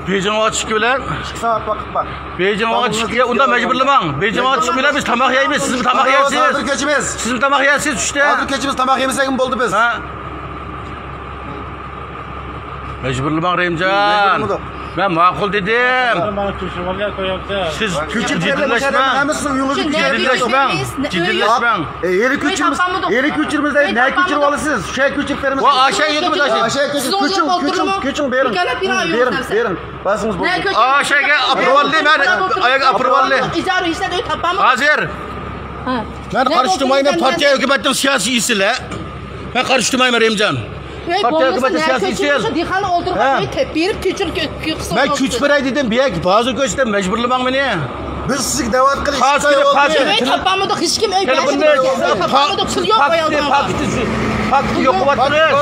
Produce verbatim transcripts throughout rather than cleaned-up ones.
بېيجىڭغا چۈشكى بىلەن. ئىككى سائەت ۋاقىت بار. بېيجىڭغا چۈشكى، ئۇنداق مەجبۇرلىماڭ. بېيجىڭغا چۈشكى بىلەن بىز تاماق يەيمىز، سىزمۇ تاماق يەيسىز. ھازىر كېچىمىز. سىزمۇ تاماق يەيسىز چۈشتە. ھازىر كېچىمىز تاماق يېمىسەكمۇ بولدى بىز. ھە. مەجبۇرلىماڭ، رەھىمجان. مەجبۇرلىمىدۇق. مەن ماقۇل دېدىم. سىز جىددىيلەشمەڭ. جىددىيلەشمەڭ. جىددىيلەشمەڭ. ئە، ھېلى كۆچۈرىمىز، ھېلى كۆچۈرىمىز دەي، نە كۆچۈرۈپ ئالىسىز؟ شۇ يەرگە كۆچۈرۈپ بېرىمىز. ۋا ئاشا يۆتكىمىز، ئاشا. ئاشا كۆچۈرۈپ، كۆچۈڭ، كۆچۈڭ، كۆچۈڭ، بېرىڭ. بېرىڭ، بېرىڭ. باسىڭىز بولدى. ئاشاگە ئاپىرىۋالدى، مەن ئاياگە ئاپىرىۋالدى. ھازىر. مەن قارشى تۇرمايمەن، پارتىيە ھۆكۈمەتنىڭ سىياسىي ئىسىلە. مەن قارشى تۇرمايمەن، رەھىمجان. پارتىيە ھۆكۈمەتنىڭ سىياسىي ئىسىلە. دېھقاننى ئولتۇرغان ئۆي تېپىپ بېرىپ كۆچۈر، كۆ-، كۆ-، مەن كۈچ بېرەي دېدىم، بىيەك بازار كۆچتە مەجبۇرلىماڭ مېنى. بىز سىزگە دەۋاتقىلى ئىككى ئاي بولدى. ئۆي تاپالمىدۇق، ھېچكىم ئۆي بەرمىدى. پاكىت، پاكىت يوق قىلىۋاتتىڭىز.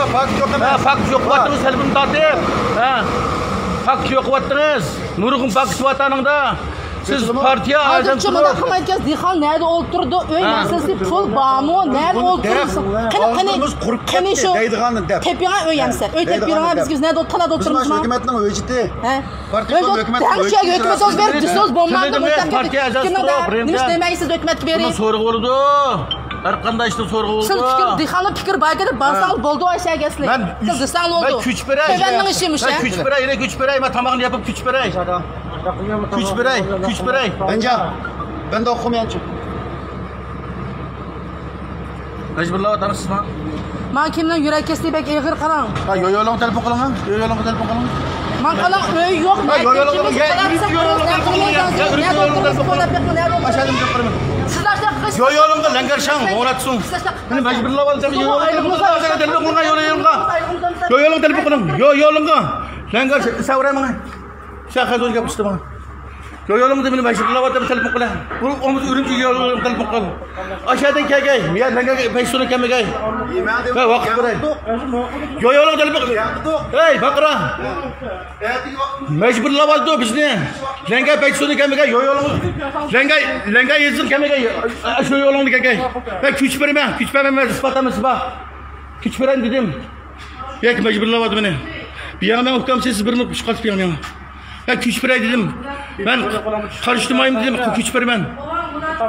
پاكىت يوق قىلىۋاتتىڭىز، تېلېفون تارتىپ. ھە، پاكىت يوق قىلىۋاتتىڭىز. نۇرغۇن پاكىت بار ئانىڭدا. سىز پارتىيە ھازىرچە مۇنداق قىلمايدىكەنسىز، دېھقان نەدە ئولتۇرىدۇ؟ ئۆي مەسىلىسى، پۇل بارمۇ؟ نەدە ئولتۇرىسىز؟ قېنى، قېنى، قېنى شۇ تېپىڭە ئۆي ئەمسە. ئۆي تېپىڭە، بىز، بىز نەدە، تالادا ئۆتۈرىمىزمۇ؟ ھۆكۈمەتنىڭ ھۆججىتى. ھە؟ پارتىيە ھۆكۈمەتنىڭ ھۆججىتى. ھۆكۈمەت سۆز بېرىپ، دېسىڭىز بولمامدۇ؟ پارتىيە ئەزاسى تۇرۇپ، نېمە ئىش دېمەيسىز ھۆكۈمەتكە بېرىپ؟ سورىغا بولىدۇ. ھەر قانداق ئىشتا سورىغا بولىدۇ. سىز پىكىر، دېھقاننىڭ پىكرى بار ئىكەن، بارساڭىز بولدى ئاشۇ ئەگەسلىك. سىز دېسەڭ بولدى. تۆۋەننىڭ ئىشى مۇشۇ. كۈچ بېرەي، يەنە كۈچ بېرەي، مەن تاماقنى يېپىپ كۈچ بېرەي. كۈچ بېرەي، كۈچ بېرەي. بەنجا، بەندە ئوقۇمىغانچۇ. مەجبۇرلاۋاتامسىزما؟ ماڭا كىمنىڭ يۈرەك كېسىلى بەك ئېغىر، قاراڭ. ھە، يويولۇڭغا تېلېفون قىلىڭ، ھە. يويولۇڭغا تېلېفون قىلىڭ. ماڭا قاراڭ، ئۆي يوق، نەگە كېتىمىز، قاراپ ساقلايمىز، نەگە ئولتۇرىمىز، قولاپ بېقىڭ، نەگە ئولتۇرىمىز. سىز ئاشۇنداق قىلىسىز. يويولۇڭغا لەڭگەر شاڭ، ئوڭراتسۇڭ. سىز ئاشۇنداق قىلىسىز. مېنى مەجبۇرلاۋاتىسىز، يويولۇڭغا تېلېفون قىلىڭ، يويولۇڭغا. يويولۇڭغا تېلېفون قىلىڭ، يويولۇڭغا. لەڭگەر، سەۋرە ماڭا. شاخەز ئۆزگە پۇشتىما. يويولۇڭ دېمىنى مەشىق قىلىۋاتىمەن، تېلېفون قىلە. بۇ ئومۇز ئۈرۈمچى يويولۇڭ تېلېفون قىل. ئاشادىن كەلگەي، مىيا لەڭگەرگە بەش سونا كەلمىگەي. ۋە ۋاقىت بېرەي. يويولۇڭ تېلېفون قىل. ھەي، باقرا. مەجبۇرلاۋاتىدۇ بىزنى. لەڭگەر بەش سونا كەلمىگەي، يويولۇڭ. لەڭگەر، لەڭگەر يېزىسىغا كەلمىگەي. شۇ يويولۇڭدا كەلگەي. مەن كۈچ بېرىمەن، كۈچ بېرىمەن، مەن ئىسپاتلىمىسى بار. كۈچ بېرەم دېدىم. ياكى مەجبۇرلاۋاتىدۇ مېنى. بۇ يەردە مەن ئۇكام سىز بىر مىنۇت قۇشقاچ بېرىڭ ماڭا. مەن كۈچ بېرەي دېدىم. مەن قارشى تۇرمايمەن دېدىم، كۈچ بېرىمەن.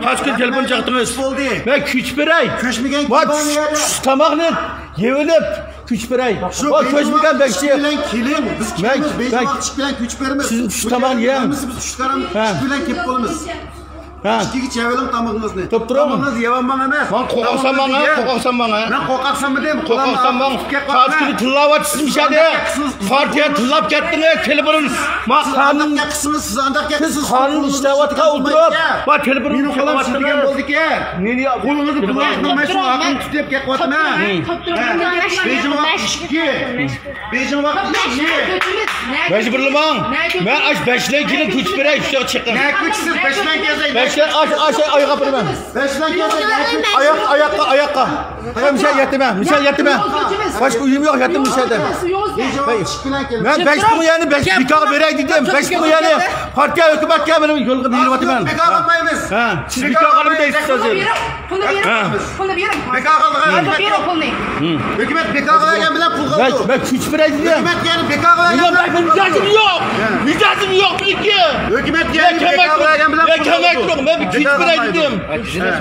قاچ كۈن تېلېفون چاقتىڭىز. بولدى. مەن كۈچ بېرەي. كۆچمىگەن ۋاي، كىم بار بۇ يەردە؟ چۈش تاماقنى يېۋېلىپ كۈچ بېرەي. شۇ ۋاي، كۆچمىگەن بەكچى بىلەن كېلىڭ. بىز كېلىمىز، بەيجىڭغا چۈش بىلەن كۈچ بېرىمىز. سىز چۈش تامان يەڭ. ھەممىسى بىز چۈش كارام، ھە، چۈش بىلەن كېلىپ بولىمىز. ھە. ئىككىگىچە يەۋېلىڭ تامىقىڭىزنى. تۇرۇپ تۇرۇڭ. تامىقىڭىزنى يېۋەلمەڭ ئەمەس. ماڭ قورقاقسان ماڭا، قورقاقسان ماڭا. مەن قورقاقسانمۇ دېدىم. قورقاقسان ماڭا. قاچ كۈنى تىللاۋاتىسىز مۇشۇ يەردە. پارتىيە تىللاپ كەتتىڭىز، تېلېفونۇم. ما قانۇن. سىز قانۇن ئىشلەۋاتقان ئولتۇرۇپ، ما تېلېفونۇم ئىشلەۋاتقان. مېنىڭ قولۇم سىز دېگەن بولدىكەن. نېنى يا-، قولىڭىزنى بۇلاقنىڭ مەن شۇ ھەققىنى تۇتۇپ كەتۋاتىمەن. بېيجىڭغا ئىككى. بېيجىڭ ۋاقتى ئىككى. مەجبۇرلىماڭ. مەن ئاش بەشلەن كېلىپ كۆچۈپ بېرەي، شۇ ياققا چىقىڭ. نە كۆچىسىز، بەشلەن كەلسەك. بەشلەن ئاش، ئاش، ئاياغ ئاپىرىمەن. بەشلەن كەلسەك، نە كۆچىسىز؟ ئاياق، ئاياققا، ئاياققا. مەن مۇشۇ يەتتىمەن، مۇشۇ يەتتىمەن. باشقا ئۆيۈم يوق، يەتتىم مۇشۇ يەردە. مەن بەشتىمۇ يەنى بەش بىكارغا بېرەي دېدىم. بەشتىمۇ يەنى پارتىيە ھۆكۈمەتكە مېنى يولغا بېرىۋاتىمەن. بىكار قىلمايمىز. ھە، سىز بىكار قىلىمەن دەيسىز ھازىر. پۇلنى بېرىڭ. ھە. پۇلنى بېرىڭ. بىكار قىلدىغان ھۆكۈمەت يوق. پۇلنى. ھۆكۈمەت بىكار قىلغان بىلەن پۇل قىلدى. مەن كۈچ بېرەي دېدىم. ھۆكۈمەتكە يەنە بىكار قىلغان بىلەن پۇل قىلدى. مىجەزىم يوق. مىجەزىم يوق مېنىڭكى. ھۆكۈمەتكە يەنە بىكار قىلغان بىلەن پۇل قىلدى. مەن كۈچ بېرەي دېدىم.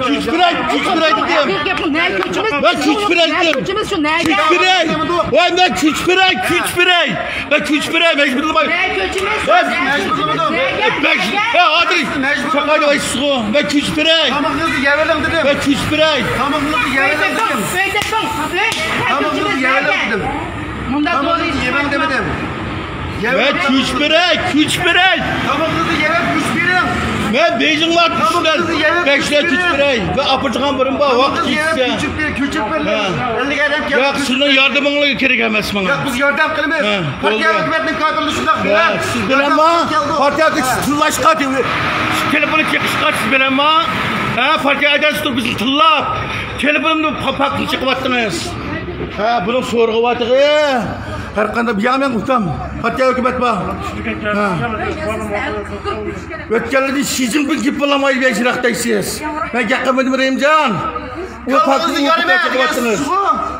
كۈچ بېرەي، كۈچ بېرەي دېدىم. مەن كۈچ بېرەي دېدىم. كۈچ بېرەي. ۋاي، مەن كۈچ بېرەي، كۈچ بېرەي. مەن كۈچ بېرەي، مەجبۇرلىماي. مەن كۈچ بېرەي. ھە، ھازىر. مەجبۇر. مەن كۈچ بېرەي. تامىقىڭىزنى يەۋېلىڭ دېدىم. مەن كۈچ بېرەي. تامىقىڭىزنى يەۋېلىڭ دېدىم. تامىقىڭىزنى يەۋېلىڭ دېدىم. مۇنداق تامىقىڭىزنى يېمەڭ دېمىدىم. مەن كۈچ بېرەي، كۈچ بېرەي. تامىقىڭىزنى يەۋېلىڭ، كۈچ بېرىڭ. مەن بېيجىڭغا بەشلەر كۈچ بېرەي. مەن ئاپىرىدىغان بىرىم بار، ۋاقىت يېتىشسە. كۆچۈرۈپ بېرىڭ. ياق، سىزنىڭ ياردىمىڭلار كېرەك ئەمەس ماڭا. ياق، بىز ياردەم قىلىمىز. پارتىيە ھۆكۈمەتنىڭ كادىرلىرى شۇنداق بىلەن. سىز بىلەنما؟ پارتىيە ھۆكۈمىتى تىللاشقا، تېلېفوننى چېقىشقا سىز بىلەنما؟ ھە، پارتىيە ئەزاسى تۇرۇپ بىزنى تىللاپ، تېلېفونۇمنى پاكىتنى چېقىۋەتتىڭىز. ھە، بۇنىڭ سورىقى بارتىغى. ھەر قانداق بىر يامان ئۇكام. پارتىيە ھۆكۈمەت بار. ھە. ئۆتكەنلەردە شى جىنپىڭ گېپى بولالمايدۇ، بەك يىراق دەيسىز. مەن گەپ قىلمىدىم، رەھىمجان. ئۇ پاكىتنى چېقىۋەتتىڭىز.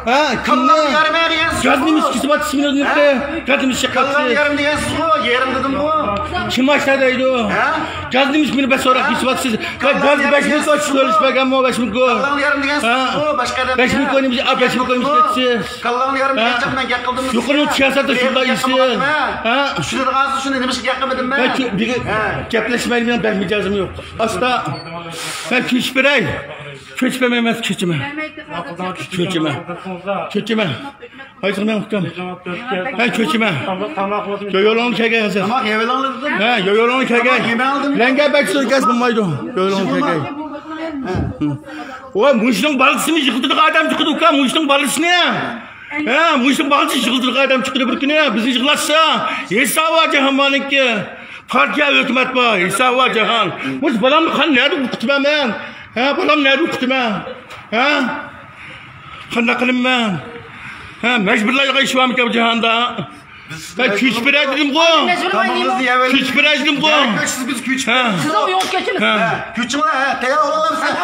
ھە، كاللام يارىمى دېگەنسىز. گاز نېمىشقا كېسىۋاتىسىز مېنى ئۇنىڭ؟ ھە؟ گاز نېمىشقا كاللام يېقىۋاتىسىز؟ يارىمى دېگەنسىزغۇ، يېرىم دېدىمغۇ. كىم ئاشۇنداق دەيدۇ؟ ھە؟ گاز نېمىشقا مېنى بەك سوراق كېسىۋاتىسىز؟ ۋە گاز بەش مىڭ كوي سۈلۈشۈپ بەرگەنمۇ، بەش مىڭ كوي؟ كاللام يارىمى دېگەنسىزغۇ، باشقا ئادەم. بەش مىڭ كوي نېمىشقا، بەش مىڭ كوي نېمىشقا كېتىسىز؟ كاللام يارىمى دېگەنسىز، مەن گەپ قىلدىم. يۇقىرىنىڭ سىياسەتتە شۇنداق ئىشسىز. ھە؟ چۈشىنىدىغانسىز شۇنى نېمىشقا گەپ قىلمىدىم مەن؟ مەن كۆ-، بىگە-، ھە. گەپلەشمەيلى، مېنىڭ بەك مىجەزىم يوق. ئاستا. مەن كۆچۈپ بېرەي. كۆچۈپ بەرمەيمەن، كۆچىمەن. كۆچىمەن. كۆچىمەن. ھايسىغا مەن ئۇكام. ھە، كۆچىمەن. يو-، يولۇڭغا كەلگەي ھازىر. تاماق يەۋېلىڭلار دېدىم. ھە، يو-، يولۇڭغا كەلگەي. تاماق يېمەڭلار دېدىم. لەڭگە بەك سۆزلەش بولمايدۇ. يولۇڭغا كەلگەي. ۋاي، مۇشۇنىڭ بالىسىنى يىغلىتىدىغان ئادەم چىقىدۇ ئۇكام، مۇشۇنىڭ بالىسىنى. ھە، مۇشۇنىڭ بالىسىنى يىغلىتىدىغان ئادەم چىقىدۇ بىر كۈنى. بىزنى يىغلاتسا، ھېسابى بار جاھان بارنىڭكى. پارتىيە، ھۆكۈمەت بار، ھېسابى بار جاھان. مۇشۇ بالامنى قان نەدە ئوقۇتىمەن مەن؟ ھە، بالامنى نەدە ئوقۇتىمەن؟ ھە؟ قانداق قىلىمەن؟ ھە، مەجبۇرلايدىغان ئىش بارمىكەن بۇ جاھاندا؟ مەن كۆچۈپ بېرەي دېدىمغۇ. كۆچۈپ بېرەي دېدىمغۇ. ھە. سىزنىڭ ئۆيىڭىزگە كېلىمىز. ھە. كۆچۈپ بېرەي.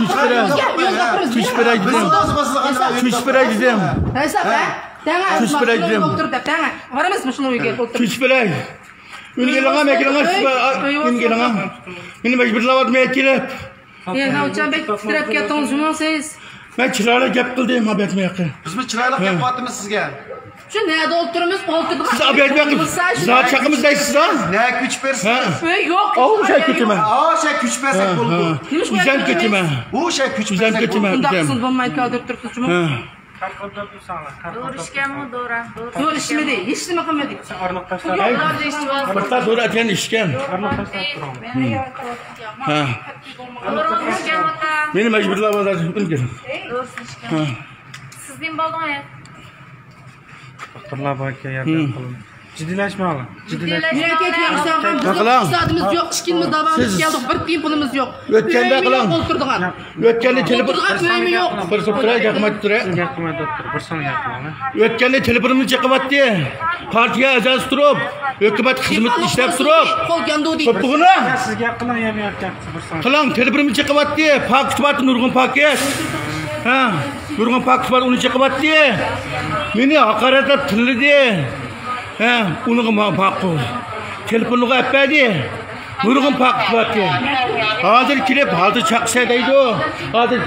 كۆچۈپ بېرەي دېدىم. كۆچۈپ بېرەي دېدىم. كۆچۈپ بېرەي دېدىم. كۆچۈپ بېرەي دېدىم. كۆچۈپ بېرەي. ئۈنگىلىڭا، مەكىلىڭا، ئۈنگىلىڭا. مېنى مەجبۇرلاۋاتماي كېلىپ. يا، ناۋچان بەك تىترەپ كەتتىڭىز جۇمۇ سىز. مەن چىرايلىق گەپ قىلدىم، ئابەتمە ياقى. بىزمۇ چىرايلىق گەپ قىلىۋاتىمىز سىزگە. شۇ نەدە ئولتۇرىمىز، ئولتۇردۇق. سىز ئابەتمە ياقى زات چاقىمىز دەيسىز ھە؟ نە كۆچۈپ بەرسىز؟ ئۆي يوق. ئاۋۇ شەي كۆچىمە. ئا، شەي كۆچۈپ بەرسەك بولىدۇ. ئۆزەم كۆچىمە. ئۇ شەي كۆچۈپ بەرسەك بولىدۇ. ئۇنداق قىلسىڭىز بولمايدۇ، كادىر تۇرۇپسىز جۇمۇ. دورا ئىچكەنمۇ، دورا؟ دورا ئىچمىدى، ھېچنېمە قىلمىدى. بىر تال دورا ئەتىگەن ئىچكەن. ھە. دورا ئىچكەن ئاتا. مېنى مەجبۇرلاپ ئالدى. دورا ئىچكەن. ھە. سىز نېمە بولدىڭىز؟ جىددىيلەشمەڭلار. جىددىيلەشمەڭلار. نېمە قىلىڭ؟ ئىقتىسادىمىز يوق، ئىككى يىلمىز داۋاملىشىپ كەلدۇق، بىر تىيىن پۇلىمىز يوق. ئۆتكەندە قىلىڭ. ئۆيمۇ يوق، ئولتۇرىدىغان. ئۆتكەندە تېلېفون. ئولتۇرىدىغان ئۆيمۇ يوق. بىر سوت تۇراي، گەپمۇ ئۆتتۈرە. ئۆتكەندە تېلېفونىمنى چېقىۋاتتى. پارتىيە ئەزاسى تۇرۇپ، ھۆكۈمەت خىزمىتىدە ئىشلەپ تۇرۇپ. قول ياندۇردى. قىلىڭ، تېلېفونۇمنى چېقىۋاتتى. پاكىت بارتى، نۇرغۇن پاكىت. ھە، نۇرغۇن پاكىت بار، ئۇنى چېقىۋاتتى. مېنى ھاقارەتلەپ تىللىدى. ھە، ئۇنىڭغا ما-، ماقۇل. تېلېفونغا ئەپ بەردى. نۇرغۇن پاكىت بارتى. ھازىر كېلىپ، ھازىر چاقسا دەيدۇ. ھازىر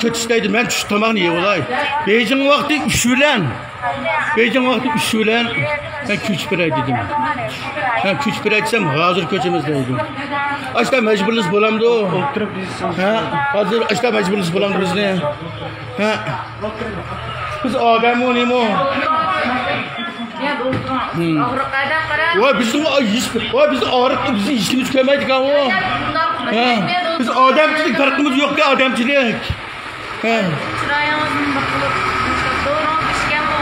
كېتىش دەيدۇ. مەن چۈش تاماقنى يەۋالاي. بېيجىڭ ۋاقتى ئۈچ بىلەن. بېيجىڭ ۋاقتى ئۈچ بىلەن مەن كۆچۈپ بېرەي دېدىم. مەن كۆچۈپ بېرەي دېسەم، ھازىر كۆچىمىز دەيدۇ. ئاشتا مەجبۇرلىسا بولامدۇ؟ ھە؟ ھازىر ئاشتا مەجبۇرلىسا بولامدۇ بىزنى؟ ھە؟ بىز ئادەممۇ نېمە؟ ۋاي بىزنىڭ ھېچ، ۋاي بىزنىڭ ئاغرىقنى بىزنى ھېچكىمىز كۆرمەيدىكەن ئۇ. ھە؟ بىز ئادەمچىلىك پەرقىمىز يوقكەن، ئادەمچىلىك. ھە. چىرايىڭىزنى بىر قىلىپ، دورىڭىز ئىچكەنمۇ؟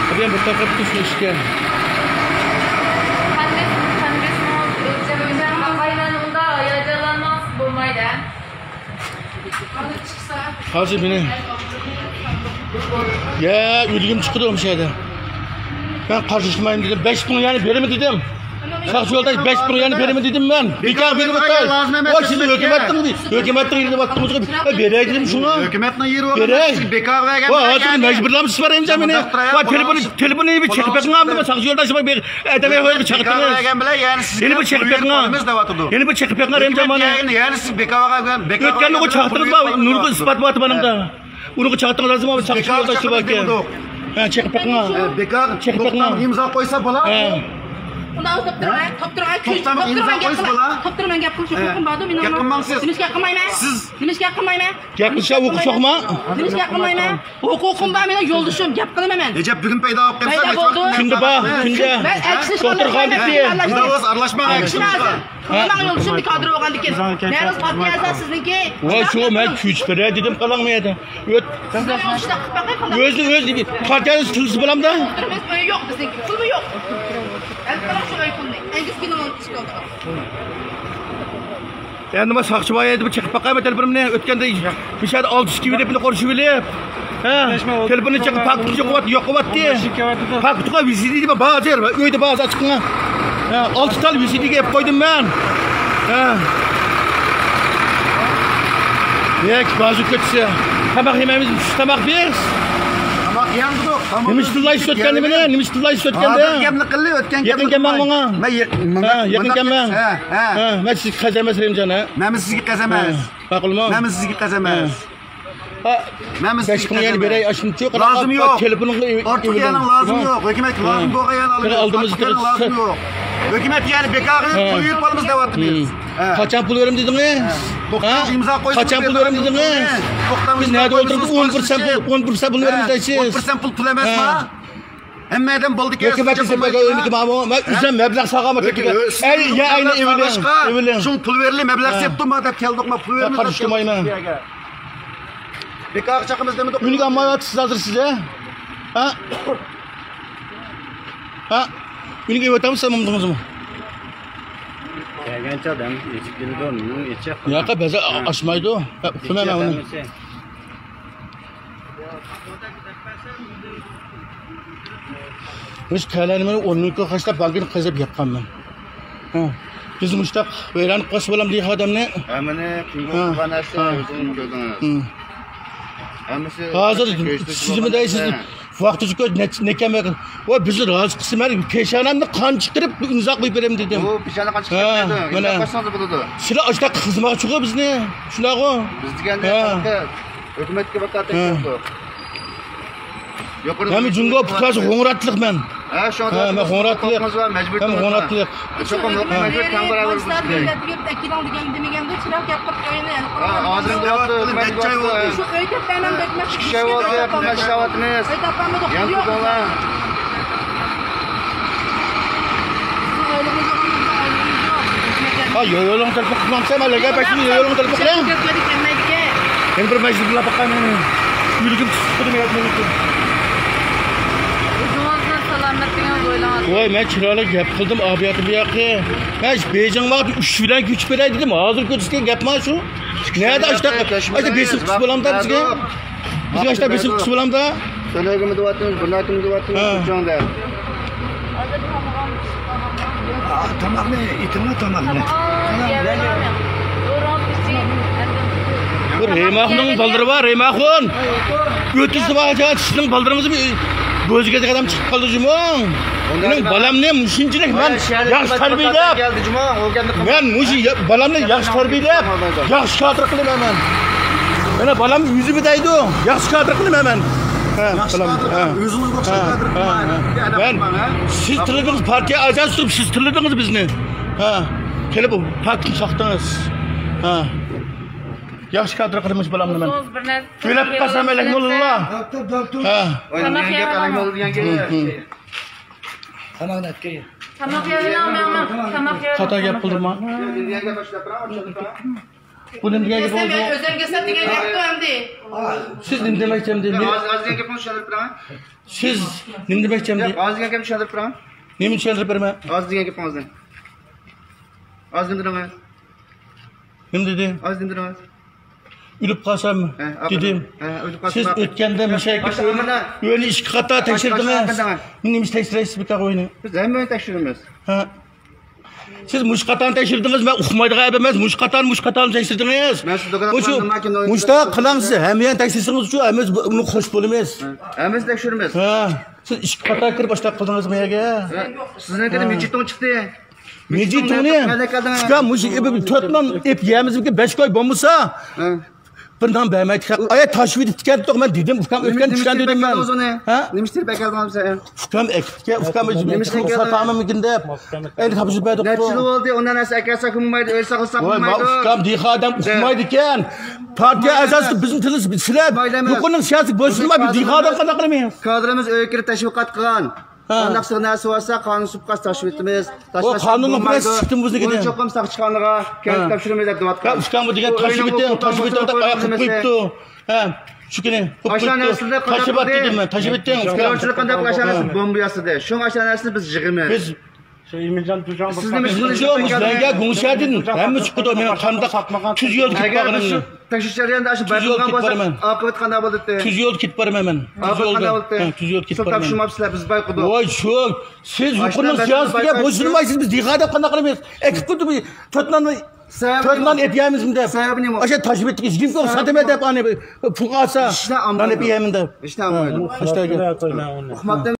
بۇ يەنە بىر تارقاپ كېتىش ئىچكەن. قەندىس، قەندىسمۇ ئۆلچەم، ئۆلچەم باقاي مەن ئۇندا، ھاياجانلانماڭ، بولمايدۇ. ھازىر مېنى، يا، ئۆلگۈم چىقىدۇ مۇشۇ يەردە. مەن قارشى تۇرمايمەن دېدىم. بەش مىڭ يەنە بېرىمەن دېدىم. ساقچى يولداش، بەش مىڭ يەنە بېرىمەن دېدىم مەن. بىكار بېرىۋاتاي. ۋاي، سىز ھۆكۈمەتنىڭ، ھۆكۈمەتنىڭ يېرىدە ۋاتقىنىڭىزغا بېرەي دېدىم شۇڭا. ھۆكۈمەتنىڭ يېرى بولغان بېرەي. سىز بىكار بەرگەن. ۋاي، ھازىر مەجبۇرلامسىز بار ئەمدى مېنى. ۋاي، تېلېفون، تېلېفوننى بىر چېقىپ بېقىڭ ئەمدى، ساقچى يولداش، بىر ئادەم يوق، چاقىرتىڭىز. بىكار بەرگەن بىلەن يەنە سىزگە يەنە بىر چېقىپ بېقىڭ. يەنە بىر چېقىپ بېقىڭ، رەمزان مانا. يەنە سىز بىكار بەرگەن، بىكار ئۆتكەندە ئۇ چاقىرتىڭىز بار، نۇرغۇن ئىسپات بار ئادەمدە. ئۇنىڭغا چاقىرتىڭلار، لازىم بولسا چاقىرىش يولداشلار باركەن. ھە، چېقىپ بېقىڭ. بىكار، چېقىپ بېقىڭ. توختام ئىمزا قويسا بولا. ھە. ئۇنداق توختىماڭ، توختىماڭ، توختىماڭ، گەپ قىلىشقا ھوقۇقۇم باردۇ مېنىڭ. نېمە ئىش گەپ قىلمايمەن؟ سىز نېمە ئىش گەپ قىلمايمەن؟ گەپ قىلىشقا ھوقۇق يوقما؟ نېمە ئىش گەپ قىلمايمەن؟ ھوقۇقۇم بار مېنىڭ، يولدىشىم، گەپ قىلىمەن مەن. رەجەپ بۈگۈن پەيدا بولۇپ قالسا، پەيدا بولدى. كۈندە بار، كۈندە. مەن ئەكسىنى دوختۇرخانىدىكى. ئارىلاشماڭ ئەكسىنىڭىزغا. مېنىڭ يولدىشىم كادىر بولغاندىكىن. مەن ھازىر پارتىيە ئەزاسى سىزنىڭكى. ۋاي، شۇ مەن كۆچۈپ بېرەي دېدىم، قالاڭ مۇ يەردە. ئۆت-، سىزنىڭ يولدىشىڭىزنى قىلىپ باقاي، قانداق؟ ئۆزى، ئۆزى پارتىيەنى تىلسا بولامدا؟ ئۆي يوق بىزنىڭكى، پۇلمۇ يوق. ئەلكىلىڭ شۇ ئۆي پۇلنى. ئەنگۈز كىنو ئىشكالدىغان. ئەمدى ما ساقچى بار ئىدى، بىر چېقىپ باقايمەن تېلېفونۇمنى. ئۆتكەندە مۇشۇ يەردە ئالتە ئىككى بىلىپ، بۇنى قورشىۋېلىپ. ھە، تېلېفوننى چېقىپ، پاكىتنى يوقىۋەت-، يوقىۋەتتى. پاكىتقا ۋىزىتى دېمە، بار ھازىر، ئۆيدە بار ھازىر، چىقىڭ. ھە، ئالتە تال ۋىزىتىگە ئېلىپ قويدۇم مەن. ھە. يەك بازۇ كۆتىسى. تاماق يېمەيمىز، چۈش تاماق بىز. ياڭدۇق. نېمە ئىشتىن ئىشلەتكەن نېمىنى؟ نېمە ئىشتىن ئىشلەتكەن؟ ھازىر گەپنى قىلدى، ئۆتكەن يېقىن گەپنى كەلمەڭ ماڭا. مەن يېقىن، ھە، يېقىن كەلمەڭ. ھە، ھە. ھە، مەن سىزگە قەسەم ئەمەس، رەھىمجان، ھە. مەن سىزگە قەسەم ئەمەس. ماقۇلمۇ؟ مەن سىزگە قەسەم ئەمەس. ھە. مەن سىزگە بەش مىڭ يەنە بېرەي، ئاشۇنچە لازىم يوق. تېلېفونغا ئارتۇق يەنە لازىم يوق. ھۆكۈمەتكە لازىم يوق. ئالدىمىزدا لازىم يوق. ھۆكۈمەتكە يەنە بىكارغا قويۇپ قالىمىز دەۋاتىمىز. قاچان پۇل بېرىمەن دېدىڭىز؟ ھە. توختاڭ، ئىمزا قويۇش. قاچان پۇل بېرىمەن دېدىڭىز؟ توختاڭ، بىز نەدە ئولتۇرىمىز؟ ئون پىرسەنت پۇل، ئون پىرسەنت پۇل بېرىمىز دەيسىز. ئون پىرسەنت پۇل، پۇل ئەمەسما؟ ھە. ھەممە ئادەم بولدى كەلسە. ھۆكۈمەت دېسە بەك ئۆلمىدى ماۋۇ. مەن ئۆزۈم مەبلەغ سالغانمەن تېخىگە. ئەي، يا ئەينى ئېۋىلىڭ. ئېۋىلىڭ. شۇڭ پۇل بېرىلى، مەبلەغ سېلىپتۇ ما دەپ كەلدۇق، ما پۇل بېرىلى. قارشى تۇرمايمەن. بىكارغا چاقىمىز دېمىدۇق. ئۈنگە ئالمايۋاتىسىز ھازىر سىز، ھە؟ ھە؟ ھە؟ ئۈنگە ئېۋەتەمسىز ئۇمدىڭىزمۇ؟ كەلگەنچە ئادەم ئېچىپ كېلىدۇ، مېنىڭ ئېچىپ. ياقا بەزى ئاشمايدۇ. ئۇقىمەن مەن ئۇنى. مۇشۇ كەلەنمىنى ئون مىڭ كوي خەجلەپ بانكىنى قېزىپ ياپقانمەن. ھە. بىز مۇشتاق ۋەيران قىلسا بولامدۇ ئادەمنى؟ ھەممىنى قىلغان نەرسە ئۆزىڭىز كۆردىڭىز. ھەممىسى ھازىر سىزمۇ دەيسىز، ۋاقتىچە كۆز نەكەم. ۋە بىزنى رازى قىلسا مەن پېشانەمدىن قان چىقىرىپ ئىمزا قويۇپ بېرەم دېدىم. ئۇ پېشانە قان چىقىرىپ بېرىدۇ. ئىمزا قويسىڭىز بولىدۇ. سىلەر ئاشتاق خىزمەتچىغۇ بىزنى. شۇنداقغۇ؟ بىز دېگەندە ھۆكۈمەتكە ۋاكالىتەن كەلدۇق. ھەم جۇڭگو پۇقراسى غوڭراتلىق مەن. ھە، شۇڭا ھە، مەن غوڭراتلىق. مەجبۇر ھەم غوڭراتلىق. چوقۇم ھۆكۈم مەجبۇر تەڭ بارابەر بولۇشىمىز كېرەك. ھە، ھازىر دەۋاتىدۇ، ھۆكۈمەت دەۋاتىدۇ. ئىككى ئاي بولدى، پۇل ئىشلەۋاتىمىز. يان تۇرۇڭلار. ھا، يولۇڭ تېلېفون قىلمامسەن، مەن لەگەر باشلىدىم، يولۇڭ تېلېفون قىلىڭ. مەن بىر مەجلىس بىلەن باققان. يۈرىكىم تۇتۇپ قالدى، مەن ياتمايمەن. ئۆزىڭىزنىڭ سالامەتلىكىڭىز ئويلاڭ. ۋاي، مەن چىرايلىق گەپ قىلدىم، ئابىياتى بۇ ياقى. مەن بېيجىڭ ۋاقتى ئۈچ بىلەن كۆچۈپ كېلەي دېدىم. ھازىر كۆچۈشكە گەپ ما شۇ. نەدە ئاشتاق، ئاشتاق بېسىم قىلسا بولامدا بىزگە؟ بىزگە ئاشتاق بېسىم قىلسا بولامدا؟ سۆلەيگىمۇ دەۋاتىمىز، بۇنداق كىم دەۋاتىمىز، ھە. كۆچۈڭدە. تاماقنى ئېتىڭلار، تاماقنى. بۇ رەيماخنىڭ بالدۇرى بار، رەيماخۇن. ئۆتۈزدە بار، سىزنىڭ بالدۇرىڭىزمۇ بۆزگە ئادەم چىقىپ قالدى جۇمۇ. مېنىڭ بالامنى مۇشۇنچىلىك مەن ياخشى تەربىيەلەپ، مەن مۇشۇ بالامنى ياخشى تەربىيەلەپ، ياخشى كادىر قىلىمەن مەن. مانا بالام يۈزۈمنى دەيدۇ، ياخشى كادىر قىلىمەن مەن. ھە، بالام، ھە. ئۆزىڭىزگە ئوخشاش كادىر قىلماڭ. مەن، سىز تىللىدىڭىز، پارتىيە ئەزاسى تۇرۇپ سىز تىللىدىڭىز بىزنى. ھە، كېلىپ بۇ پارتىيەنى ساقتىڭىز. ھە. ياخشى كادىر قىلىمىز بالامنى مەن. ئۆلۈپ قالسام ئەلەك موللا. ھە. تاماق يەۋېلىڭ. تاماق يەۋېلىڭ، مەن، مەن، تاماق يەۋېلىڭ. خاتا گەپ قىلدىم ما؟ بۇ نېمە دېگەن گەپ بولدى؟ ئۆزۈم كەلسەم دېگەن گەپتۇ ئەمدى. سىز نېمە دېمەكچى ئەمدى؟ ھازىر، ھازىر دېگەن گەپنى چۈشەندۈرۈپ بېرىڭ. سىز نېمە دېمەكچى ئەمدى؟ ھازىر دېگەن گەپنى چۈشەندۈرۈپ بېرىڭ. نېمىنى چۈشەندۈرۈپ بېرىمەن؟ ھازىر دېگەن گەپنى ھازىر. ھازىر نېمە دېدىڭىز؟ نېمە دېدى؟ ھازىر نېمە دېدىڭىز؟ ئۆلۈپ قالسام دېدىم. سىز ئۆتكەندە مۇشەككە ئۆينى ئىككى قاتا تەكشۈردىڭىز. نېمىشقا تەكشۈرەيسىز بىكار ئۆينى؟ بىز ھەممىنى تەكشۈرىمىز. ھە. سىز مۇشۇ قاتارنى تەكشۈردىڭىز، مەن ئۇقمايدىغان گەپ ئەمەس، مۇشۇ قاتارنى، مۇشۇ قاتارنى تەكشۈردىڭىز. مۇشۇ، مۇشۇنداق قىلىڭ سىز، ھەممە يەرنى تەكشۈرسىڭىزچۇ، ھەممىمىز بۇنى قوش بولىمىز. ھەممىسىنى تەكشۈرىمىز. ھە. سىز ئىككى قاتار كىرىپ ئاشتاق قىلدىڭىزمۇ يەرگە؟ سىزنىڭكىدە مىجىتۇڭ چىقتى. مىجىتۇڭنى ئۇكام مۇشۇ ئېپىپ تۆت نان ئېپ يەمىزمىكىن، بەش كوي بولمىسا. بىر نان بەرمەيدىكەن. ئايا تاشلىۋېتىپتىكەن، مەن دېدىم، ئۇكام ئۆتكەن چۈشەندۈردۈم مەن. ھە؟ نېمە ئىشتىن بەك ئالدىڭىز سەن؟ ئۇكام ئەكىتكەن، ئۇكام ئۆزۈم ساتامىمىكىن دەپ. ئەينى تاپشۇرۇپ بەردۇق. نەچچە يىل بولدى، ئۇنداق نەرسە ئەكەلسە كۆممەيدۇ، ئۆي ساقلىسا قىلمايدۇ. ئۇكام دېھقان ئادەم ئۇقمايدىكەن. پارتىيە ئەزاسى بىزنى تىلسىز سىلەر. يۇقىرىنىڭ سىياسىي بويسۇنماي بىز دېھقان ئادەم قانداق قىلىمىز؟ كادىرىمىز ئۆيگە كىرىپ تەشۋىقات قىلغان. قانداق سىغ نەرسە بارسا قانۇن سۇپقاس تاشلىۋېتىمىز. ئۇ قانۇنلۇق بىلەن سىستېما بۇزۇلغان. ئۇنى چوقۇم ساقچىخانىغا كەلتۈرۈپ تاپشۇرىمىز دەپ دەۋاتقان. ئۇكام بۇ دېگەن تاشلىۋېتىڭ، تاشلىۋېتىڭ دەپ ئاياق قىلىپ قويۇپتۇ. ھە، شۇ كۈنى قىلىپ قويۇپتۇ. تاشلىۋەت دېدىم مەن، تاشلىۋېتىڭ ئۇكام. تېررورچىلار قانداق ئاشۇ نەرسىنى بومبا ياسىدى. شۇ ئاشۇ نەرسىنى بىز يىغىمىز. بىز سىز نېمە ئىشقا بىزنىڭچۇ مۇشۇ لەڭگە گۇڭشەدىن ھەممە چىقىدۇ. مېنىڭ قانداق تۈز يولدا كېتىپ بارغىنىمنى. تەكشۈرۈش جەريانىدا ئاشۇ بارمىغان بولسا ئاقىۋەت قانداق بولاتتى؟ تۈز يولدا كېتىپ بارىمەن مەن. ئاقىۋەت قانداق بولاتتى؟ تۈز يولدا كېتىپ بارىمەن. تاپشۇرماپسىلەر، بىز بايقىدۇق. ۋاي شۇ، سىز يۇقىرىنىڭ سىياسىتىگە بويسۇنمايسىز، بىز دېھقان ئادەم قانداق قىلىمىز؟ ئەكىپ قويدى بۇ تۆت ناننى. سەۋەبى تۆت نان ئېپىيەمىزمۇ دەپ. سەۋەبى نېمە؟ ئاشۇ تاجبېتتىكى ئىزگىن ساتىمەن دەپ، ئانى پۇل ئالسا، نان ئېپىيەمەن دەپ. ھېچ نەرسە ئالمايدۇ. ھېچ نەرسە ئالمايدۇ. ئۇقماپتىمەن.